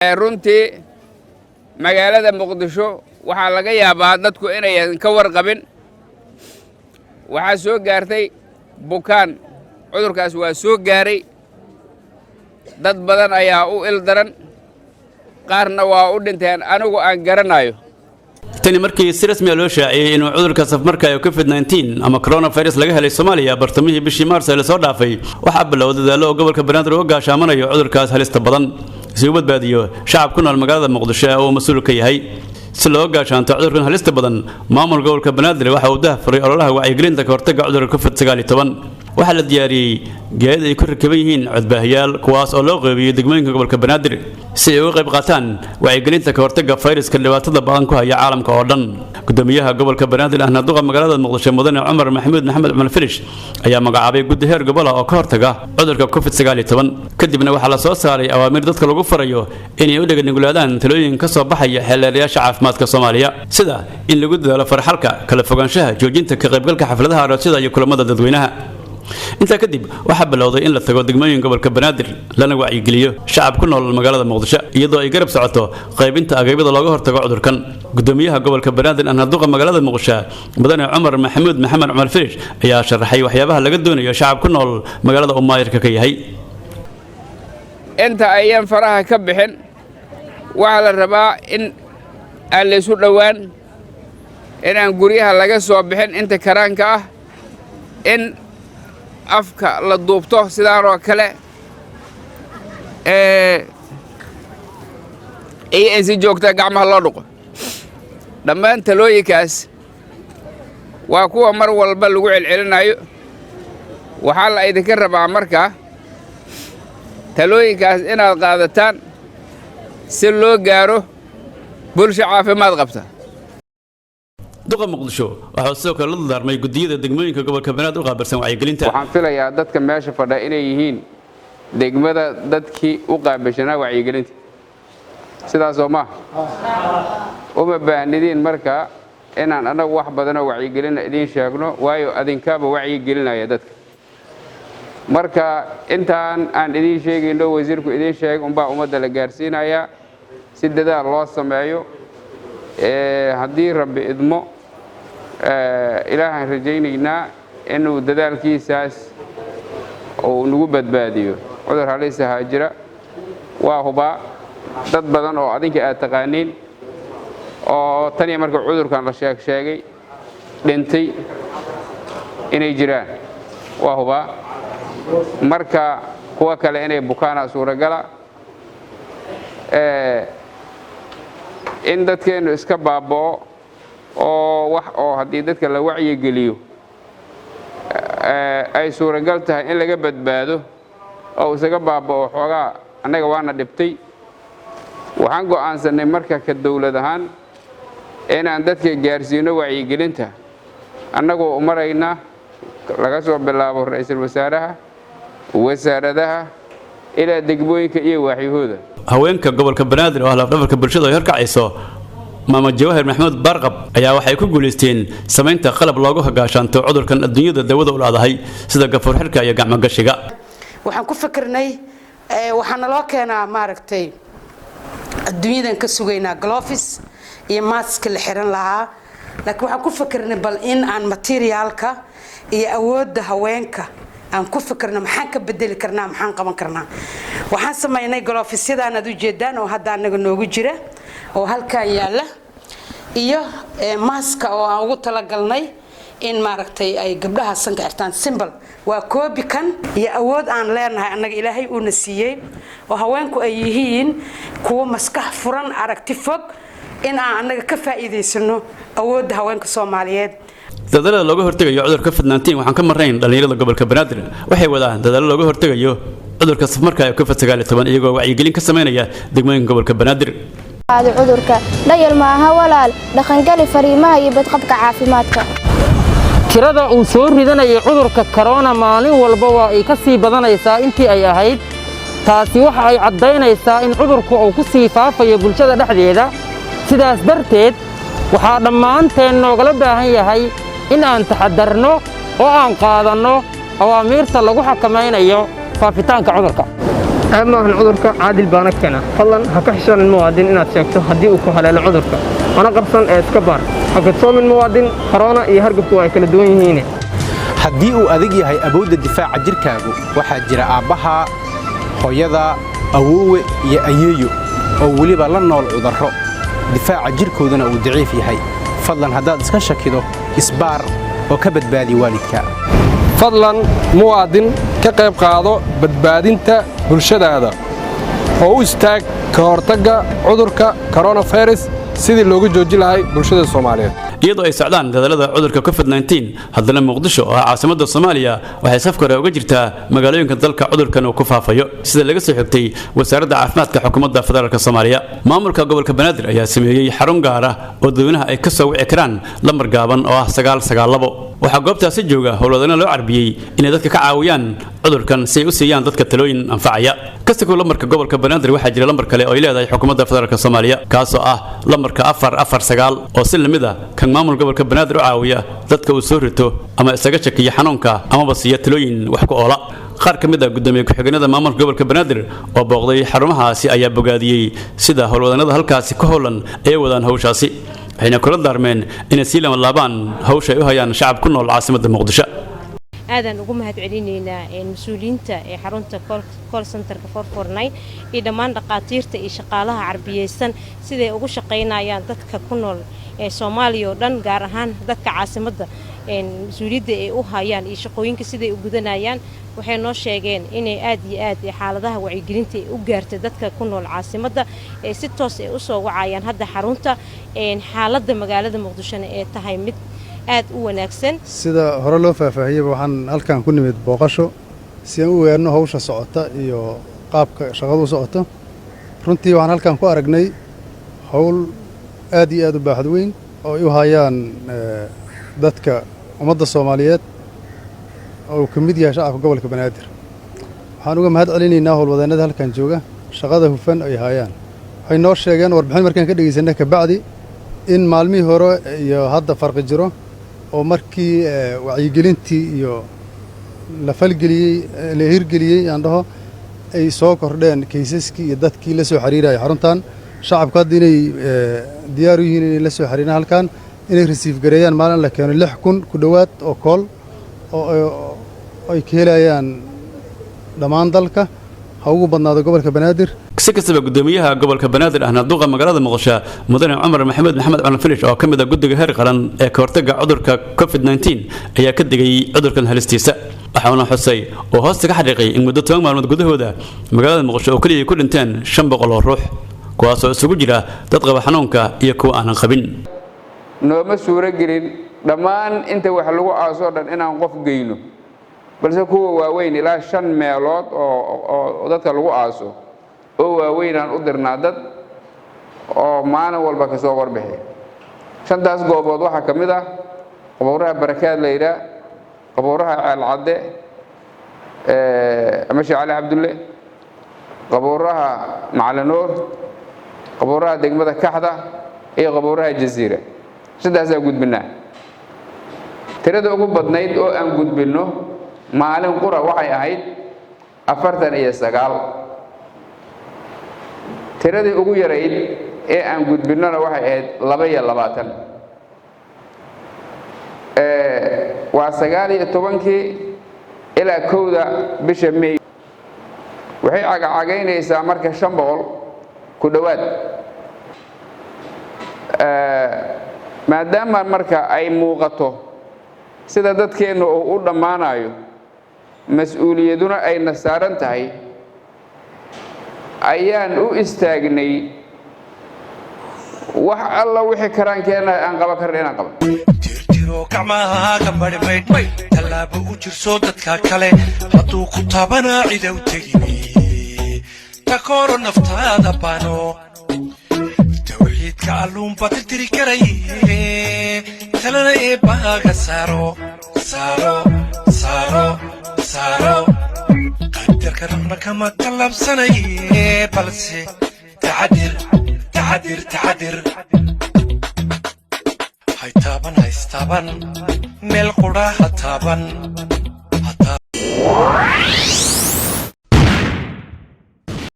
Runtii magaalada Muqdisho waxaa laga yaabaa dadku inayan ka warqabin. Waxaa soo gaartay bukaan, cudurkaas waa soo gaaray. Dad badan ayaa u il daran, qaarna waa u dhinteen anigu aan garanayo. Tani markii si rasmi ah loo shaaciyey inuu cudurka safmarka ee COVID-19 ama coronavirus laga helay Soomaaliya bartamihii bishii Maars ee lasoo dhaafay, waxaa bilowday dadaallo oo gobolka Banaadir uga gaashaamanayo cudurkaas halista badan, si uu badbaadiyo shacab ku nool magaalada Muqdisho ee uu mas-uul ka yahay. Si looga gaashaanto cudurkan halista badan, maamulka gobolka Banaadir waxa uu daahfuray ololaha wacyigelinta ka hortagga cudurka COVID-19. Waxaa la diyaariyey gaadiid ay ku rakiban yihiin codbaahiyaal, kuwaas oo loo qeybiyey degmooyinka gobolka Banaadir si ay uga qayb qaataan wacyigelinta ka hortagga fayraska dhibaatada badan ku haya caalamka oo dhan. Gudoomiyaha gobolka Banaadir ahna duqa magaalada Muqdisho, mudane Cumar Maxamuud Maxamed Cumar Filish, ayaa magacaabay guddi heer gobol ah oo ka hortaga cudurka COVID-19. Kadibna waxaa la soo saaray awaamiir dadka lagu farayo inay u dheganuglaadaan talooyin ka soo baxaya xeeldeerayaasha caafimaadka Soomaaliya, sida in lagu dadaalo farxalka, kala fogaanshaha, joojinta ka qaybgalka xafladaha aroosyada iyo kulamada dadweynaha. Intaa kadib waxaa bilowday in la tago degmooyin gobolka Banaadir, lana wacyigeliyo shacab ku nool magaalada Muqdisho, iyadoo ay garab socoto qaybinta agabyada looga hortago cudurkan. Gudoomiyaha gobolka Banaadir ahna duqa magaalada Muqdisho, mudane Cumar Maxamuud Maxamed Cumar Filish, ayaa sharaxay waxyaabaha laga doonayo shacab ku nool magaalada uu maayirka ka yahay. Inta ayan faraha ka bixin, waxaa la rabaa in aan laysu dhowaan, inaan guryaha laga soo bixin inta karaanka ah, in afka la duubto sidaanoo kale, iyo in si joogta gacmaha loo dhuqo. Dhammaan talooyinkaas waa kuwa mar walba lagu celcelinayo. Waxaa la idinka rabaa markaa talooyinkaas inaad qaadataan si loo gaaro bulsho caafimaad qabta. Duqa Muqdisho waxaa sidoo kale la dardaarmay guddiyada degmooyinka gobolka Banaadir u qaabilsan wacyigelinta. Waxaan filayaa dadka meesha fadha inay yihiin degmada dadkii u qaabilshanaa wacyigelinta. Sidaasoo maaha? Uma baahnidiin marka inaan annagu wax badanoo wacyigelina idiin sheegno, waayo adinkaaba wacyigelinaya dadka. Marka intaan aan idiin sheegayno, wasiirku idiin sheegay unbaa ummadda la gaarsiinayaa si dadaal loo sameeyo. Haddii Rabbi idmo, Ilaahaan rajaynaynaa inuu dadaalkiisaas uu nagu badbaadiyo. Cudur halisahaa jira, waa hubaa dad badan oo adinka aad taqaaniin oo tan iyo marka cudurkan la sheeg sheegay dhintay inay jiraan, waa hubaa. Marka kuwa kale inay bukaana suuragala. In dadkeennu iska baaba'o oo wax oo haddii dadka la wacyigeliyo ay suuragal tahay in laga badbaado oo isaga baaba'o, xoogaa annaga waana dhibtay. Waxaan go'aansannay marka ka dawlad ahaan inaan dadka gaarsiino wacyigelinta, annagoo u marayna laga soo bilaabo ra-iisul wasaaraha, wasaaradaha, ilaa degmooyinka iyo waaxyahooda. Haweenka gobolka Banaadir oo ah lafdhabarka bulshada ay horkacayso Maama Jawahir Maxamuud Baarqab ayaa waxay ku guulaysteen samaynta qalab loogu hagaashaanto cudurkan adduunyada dawada u laadahay, sida gafuur xirka iyo gacmo gashiga. Waxaan ku fikirnay, waxaa naloo keenaa, maaragtay, adduunyadan ka sugaynaa gloves iyo mask-ka la xiran lahaa, laakiin waxaan ku fikirnay bal in aan materialka iyo awoodda haweenka aan ku fikirno, maxaan ka bedeli karnaa, maxaan qaban karnaa. Waxaan samaynay gloves-yadan aad ujeedaan oo hadda anaga noogu jira oo halkan yaalla, iyo mask-ka oo aan ugu talagalnay in, maaragtay, ay gabdhaha sanka xirtaan. Simple waa koobi kan iyo awood aan leenahay annaga Ilaahay uuna siiyey, oo haweenku ay yihiin kuwo maskax furan, aragti fog, in aan annaga ka faa'iidaysano awoodda haweenka Soomaaliyeed. Dadaalada looga hortegayo cudurka COVID-19 waxaan ka marnayn dhalinyarada gobolka Banaadir. Waxay wadaan dadaallo looga hortegayo cudurka safmarka ee COVID-19, iyagoo wacyigelin ka sameynaya degmooyinka gobolka Banaadir. Cudurka dhayal maaha walaal, dhaqangali fariimaha iyo badqabka caafimaadka. Tirada uu soo ridanayay cudurka korona maalin walba waa ay ka sii badanaysaa intii ay ahayd. Taasi waxa ay caddaynaysaa in cudurku uu ku sii faafayo bulshada dhexdeeda. Sidaas darteed waxaa dhammaanteen noogala baahan yahay in aan taxadarno oo aan qaadanno awaamiirta lagu xakamaynayo faafitaanka cudurka. Ceeb maahan cudurka, caadil baana keena. Fadlan ha ka xishoonin, muwaadin, inaad sheegto haddii uu ku haleelo cudurka. Mana qarsan ee iska baar. Ha kadsoomin, muwaadin, korona iyo hargabku waa ay kala duwan yihiin. Haddii uu adag yahay awoodda difaaca jidhkaagu, waxaa jira aabbaha, hooyada, awoowe iyo ayeeyo oo weliba la nool cudurro, difaaca jidhkooduna uu daciif yahay. Fadlan haddaad iska shakido, isbaar oo ka badbaadi waalidka. Fadlan, muwaadin, ka qayb qaado badbaadinta bulshadaada oo u istaag ka hortagga cudurka coronavirus sidii looga jooji lahay bulshada Soomaaliyeed. Iyadoo ay socdaan dadaalada cudurka COVID-19, haddana Muqdisho oo ah caasimadda Soomaaliya waxay safka hore uga jirtaa magaalooyinka dalka cudurkan uu ku faafayo, sida laga soo xigtay Wasaaradda Caafimaadka Xukuumadda Federaalka Soomaaliya. Maamulka gobolka Banaadir ayaa sameeyey xarun gaar ah oo dadweynaha ay ka soo wici karaan lambar gaaban oo ah 992. Waxaa goobtaasi jooga howlwadano loo carbiyey inay dadka ka caawiyaan cudurkan si ay u siiyaan dadka talooyin anfacaya. Kastakow lambarka gobolka Banaadir, waxaa jira lambar kale oo ay leedahay Xukuumadda Federaalka Soomaaliya, kaasoo ah lambarka 449, oo si lamid ah kan maamul gobolka Banaadir u caawiya dadka uu soo rito ama isaga shakiya xanuunka amaba siiya talooyin wax ku oola. Qaar ka mid ah gudoomiye ku-xigeenada maamulka gobolka Banaadir oo booqday xarumahaasi ayaa bogaadiyey sida howlwadanada halkaasi ka howlan ay wadaan hawshaasi, waxayna kula daarmeen inay sii labanlaabaan hawsha ay u hayaan shacab ku nool caasimadda Muqdisho. Aadaan ugu mahad celinaynaa mas-uuliyiinta ee xarunta call centerka iyo dhammaan dhaqaatiirta iyo shaqaalaha carbiyeysan siday ugu shaqaynayaan dadka ku nool ee Soomaaliya oo dhan, gaar ahaan dadka caasimadda, mas-uuliyadda ay u hayaan iyo shaqooyinka siday u gudanayaan. Waxay noo sheegeen inay aad iyo aad xaaladaha wacyigelinta ay u gaartay dadka ku nool caasimadda, ee si toos ay usoo wacayaan hadda xarunta, xaaladda magaalada Muqdishona ee tahay mid aad u wanaagsan. Sida hore loo faahfaahiyeyba, waxaan halkan ku nimid booqasho si aan u ogaanno hawsha socota iyo qaabka shaqadu u socoto. Runtii waxaan halkan ku aragnay hawl aad iyo aad u baaxad weyn oo ay u hayaan dadka ummadda Soomaaliyeed oo uu ka mid yahay shacabka gobolka Banaadir. Waxaan uga mahad celinaynaa howlwadeennada halkan jooga shaqada hufan ay hayaan. Waxay noo sheegeen warbixin markaan ka dhegeysanay kabacdi in maalmihii hore iyo hadda farqi jiro, oo markii wacyigelintii iyo la falgeliyey, la hirgeliyey aan dhaho, ay soo kordheen cases-kii iyo dadkii la soo xiriiraya xaruntan. Shacabku hadda inay diyaar u yihiin inay la soo xiriiraan halkan, inay receive gareeyaan maalin la keeno 6000 ku dhowaad oo call oo ay ka helayaan dhammaan dalka, ha ugu badnaado gobolka Banaadir. Si kastaba, gudoomiyaha gobolka Banaadir ahna duqa magaalada Muqdisho, mudane Cumar Maxamed Maxamed Cumar Filish, oo ka mid ah guddiga heer qaran ee ka hortagga cudurka COVID-19, ayaa ka digay cudurkan halistiisa, waxauna xusay oo hoosta ka xariiqay in muddo 10 maalmood gudahooda magaalada Muqdisho oo keliya ku dhinteen 500 oo ruux, kuwaasoo isugu jira dad qaba xanuunka iyo kuwa aanan qabin. Nooma suuro gelin dhammaan inta wax lagu aasoo dhan inaan qof geyno, balse kuwa waaweyn ilaa shan meelood oo dadka lagu aaso oo waaweyn aan u dirnaa dad oo maalin walba ka soo warbixiya. Shantaas goobood waxaa ka mid ah qabuuraha Barakaad la yidhaah, qabuuraha Ceelcadde ama Sheekh Cali Cabdulle, qabuuraha Macalinuur, qabuuraha degmada Kaxda iyo qabuuraha Jasiira. Shantaasaan gudbinaa. Tirada ugu badnayd oo aan gudbinno maalin qura waxay ahayd 49. Tiradii ugu yarayd ee aan gudbinnona waxay ahayd 22. Waa 19-kii ilaa 1-da bisha May. Waxay cagacagaynaysaa marka 500 ku dhowaad. Maadaama marka ay muuqato sida dadkeennu uu u dhammaanayo, mas-uuliyaduna ayna saaran tahay, ayaan u istaagnay wax alla wixii karaankeenna aan qaban karna inaan qaban. Tirtiro gacmaha marmaydh, tallaabo u jirso dadka kale. Hadduu ku tabanaa cidow tegimi, takooro naftaada bano. Tawxiidka alluunba tirtiri karaye, talana eebbaaga saaro, saaro, saaro, saaro. Qadarka ruxna kama tallaabsanaye, balse taxadir, taxadir, taxadir. Haytaaban, haystaaban, meel qudha ha taaban.